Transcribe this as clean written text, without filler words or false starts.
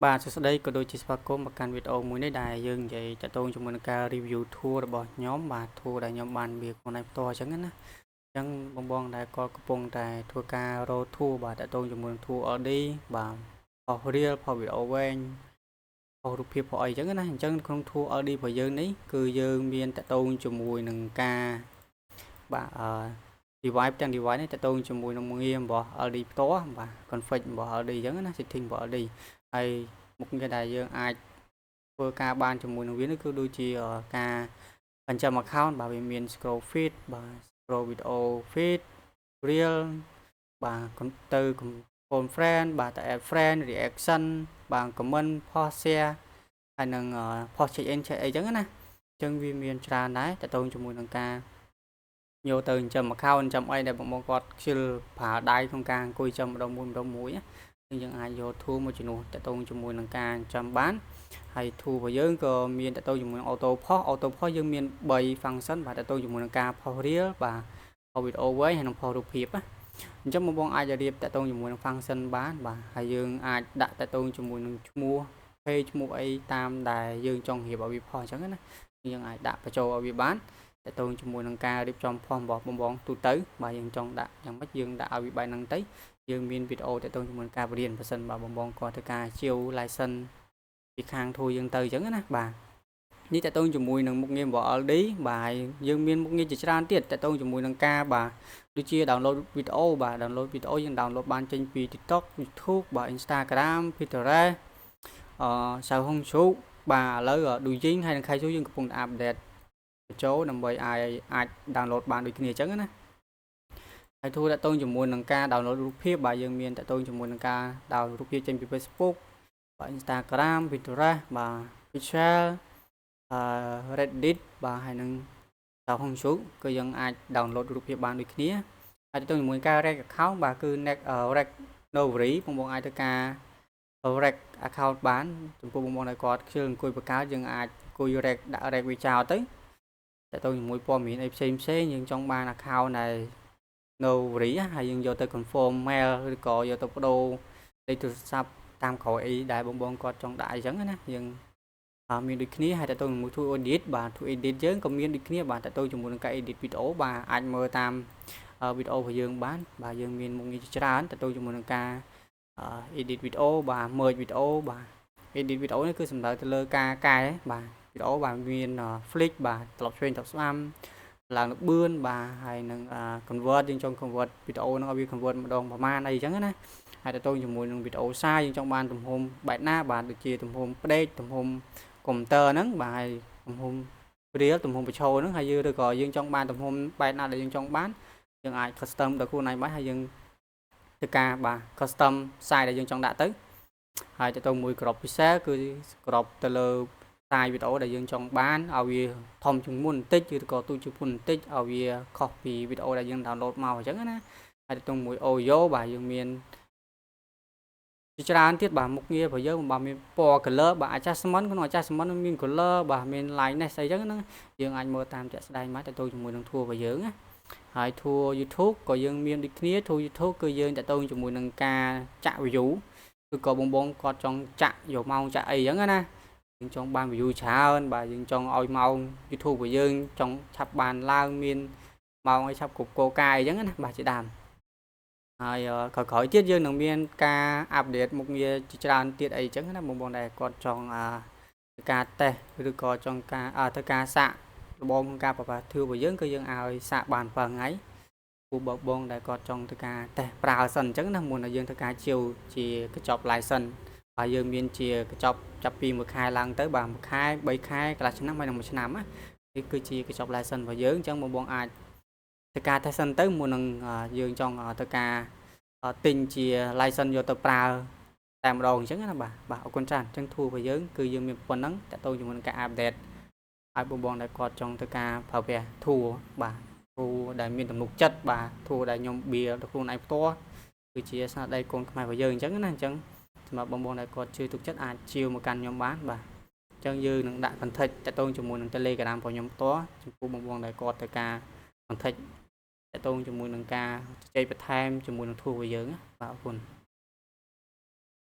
បាទសួស្តីក៏ដូចជាស្វាគមន៍មកកាន់វីដេអូមួយនេះដែលយើងនិយាយតាក់ទងជាមួយនឹងការ review tool របស់ខ្ញុំបាទ tool ដែលខ្ញុំបានវាខ្លួនឯងផ្ទាល់អញ្ចឹងណាអញ្ចឹងបងបងដែលគាត់កំពុងតែធ្វើការរក tool បាទតាក់ទងជាមួយនឹង tool LD បាទផុស reel ផុសវីដេអូវែងផុសរូបភាពផុសអីអញ្ចឹងណាអញ្ចឹងក្នុង tool LD របស់យើងនេះគឺយើងមានតាក់ទងជាមួយនឹងការបាទអឺ device ទាំង device នេះតាក់ទងជាមួយនឹងងាររបស់ LD ផ្ទាល់បាទ config របស់ LD អញ្ចឹងណា setting របស់ LD ហើយមុខងារដែលយើងអាចធ្វើការបានជាមួយនឹងវានេះគឺដូចជាការបញ្ចាំ account បាទវាមាន scroll feed បាទ scroll video feed reel បាទទៅ phone friend បាទទៅ add friend reaction បាទ comment post share ហើយនឹង post check in check អីចឹងណាអញ្ចឹងវាមានច្រើនដែរតទៅជាមួយនឹងការយកទៅចិញ្ចឹម account ចិញ្ចឹមអីដែលបងប្អូនគាត់ខ្ជិលប្រើដៃក្នុងការអង្គុយចាំម្ដងមួយម្ដងមួយណាយើងអាចយក tool មួយជំនួសតទៅជាមួយនឹងការចាំបានហើយ tool របស់យើងក៏មានតទៅជាមួយនឹង auto post auto post យើងមាន3 function បាទតទៅជាមួយនឹងការ post reel បាទ post video វែងហើយនិង post រូបភាពណាអញ្ចឹងបងបងអាចរៀបតទៅជាមួយនឹង function បានបាទហើយយើងអាចដាក់តទៅជាមួយនឹងឈ្មោះ page ឈ្មោះអីតាមដែលយើងចង់រៀបឲ្យវាផុសអញ្ចឹងណាយើងអាចដាក់បញ្ចូលឲ្យវាបានតទៅជាមួយនឹងការរៀបចំផុសរបស់បងបងទូទៅបាទយើងចង់ដាក់យ៉ាងម៉េចយើងដាក់ឲ្យវាបែបហ្នឹងទៅយើងមានវីដេអូតទៅជាមួយនឹងការបរៀនបើសិនបើបងបងគាត់ធ្វើការជាវ license ពីខាង tool យើងទៅអញ្ចឹងណាបាទនេះតទៅជាមួយនឹងមុខងាររបស់ LD បាទយើងមានមុខងារជាច្រើនទៀតតទៅជាមួយនឹងការបាទដូចជា download វីដេអូបាទ download វីដេអូយើង download បានចេញពី TikTok YouTube បាទ Instagram Pinterest អឺ Xiaohongshu បាទឥឡូវ Douyin ហើយនិង Kuaishou យើងកំពុងតែ update បញ្ចូលដើម្បីអាចអាច download បានដូចគ្នាអញ្ចឹងណាហើយ tool តទៅជាមួយនឹងការ download រូបភាពបាទយើងមានតទៅជាមួយនឹងការ download រូបភាពចេញពី Facebook បាទ Instagram Pinterest បាទ Pixel អឺ Reddit បាទហើយនឹង Xiaohongshu គឺយើងអាច download រូបភាពបានដូចគ្នាហើយទៅជាមួយការ reg account បាទគឺ next reg Novery បងបងអាចធ្វើការ reg account បានចំពោះបងបងដែលគាត់ខ្ជិលអង្គុយបង្កើតយើងអាចអង្គុយ reg ដាក់ reg វាចោលទៅតទៅជាមួយព័ត៌មានអីផ្សេងផ្សេងយើងចង់បាន account ដែល Novery ហើយយើងយកទៅ confirm mail ឬក៏យកទៅបដូរលេខទូរស័ព្ទតាមក្រោយអីដែលបងបងគាត់ចង់ដាក់អីចឹងណាយើងមានដូចគ្នាហើយតទៅជាមួយ tool edit បាទ tool edit យើងក៏មានដូចគ្នាបាទតទៅជាមួយនឹងការ edit វីដេអូបាទអាចមើលតាមវីដេអូរបស់យើងបានបាទយើងមានមុខងារជាច្រើនតទៅជាមួយនឹងការ edit វីដេអូបាទ merge វីដេអូបាទ edit វីដេអូនេះគឺសំដៅទៅលើការកែបាទវីដេអូបាទមាន flip បាទត្រឡប់ឆ្វេងត្រឡប់ស្ដាំឡើងលបឿនបាទហើយនឹង convert យើងចង់ convert វីដេអូហ្នឹងឲ្យវា convert ម្ដងប្រហែលអីចឹងណាហើយទៅជាមួយនឹងវីដេអូសារយើងចង់បានទំហំបែបណាបាទដូចជាទំហំផ្ដេកទំហំកុំព្យូទ័រហ្នឹងបាទហើយទំហំរៀលទំហំបញ្ឈរហ្នឹងហើយយើងឬក៏យើងចង់បានទំហំបែបណាដែលយើងចង់បានយើងអាច custom ដល់ខ្លួនឯងបានហើយយើងធ្វើការបាទ custom size ដែលយើងចង់ដាក់ទៅហើយទៅមួយ crop pixel គឺ crop ទៅលើ size វីដេអូដែលយើងចង់បានឲ្យវាធំជាងមុនបន្តិចឬក៏ទូជាងមុនបន្តិចឲ្យវាខុសពីវីដេអូដែលយើង download មកអញ្ចឹងណាហើយទៅមួយ audio បាទយើងមានជាច្រើនទៀតបាទមុខងាររបស់យើងបាទមានពណ៌ color បាទ adjustment ក្នុង adjustment មាន color បាទមាន lightness អីចឹងណាយើងអាចមើលតាមជាក់ស្ដែងមកទៅទៅជាមួយនឹង tool របស់យើងណាហើយ tool YouTube ក៏យើងមានដូចគ្នា tool YouTube គឺយើងតទៅជាមួយនឹងការចាក់ view ឬក៏បងបងគាត់ចង់ចាក់យកម៉ោងចាក់អីចឹងណាយើងចង់បាន view ច្រើនបាទយើងចង់ឲ្យម៉ោង YouTube របស់យើងចង់ឆាប់បានឡើងមានម៉ោងឲ្យឆាប់គ្រប់គោលការណ៍អីចឹងណាបាទជាដើមហើយក្រោយៗទៀតយើងនឹងមានការ update មុខងារជាច្រើនទៀតអីចឹងណាបងប្អូនដែលគាត់ចង់ធ្វើការតេស្តឬក៏ចង់ការធ្វើការសាកល្បងក្នុងការប្រើប្រាស់ tool របស់យើងគឺយើងឲ្យសាកបាន7ថ្ងៃពូបងបងដែលគាត់ចង់ធ្វើការតេស្តប្រើសិនអញ្ចឹងណាមុននឹងយើងធ្វើការជាវជាកញ្ចប់ license ហើយយើងមានជាកញ្ចប់ចាប់ពី1ខែឡើងទៅបាទ1ខែ3ខែកន្លះឆ្នាំហើយនឹង1ឆ្នាំណានេះគឺជាកញ្ចប់ license របស់យើងអញ្ចឹងបងបងអាចធ្វើការតេស្តសិនទៅមុននឹងយើងចង់ធ្វើការទិញជា license យកទៅប្រើតែម្ដងអញ្ចឹងណាបាទបាទអរគុណច្រើនអញ្ចឹង tool របស់យើងគឺយើងមានប៉ុណ្ណឹងតទៅជាមួយនឹងការ update ឲ្យបងបងដែលគាត់ចង់ធ្វើការប្រើប្រាស់ tool បាទ tool ដែលមានទំនុកចិត្តបាទ tool ដែលខ្ញុំបៀដល់ខ្លួនឯងផ្ទាល់គឺជាស្នាដៃកូនខ្មែររបស់យើងអញ្ចឹងណាអញ្ចឹងសម្រាប់បងបងដែលគាត់ជឿទុកចិត្តអាចជាវមកកាន់ខ្ញុំបានបាទអញ្ចឹងយើងនឹងដាក់ contact តទៅជាមួយនឹង Telegram របស់ខ្ញុំផ្ទាល់ចំពោះបងបងដែលគាត់ត្រូវការ contact តទៅជាមួយនឹងការជជែកបន្ថែមជាមួយនឹង tool របស់យើងបាទអរគុណ។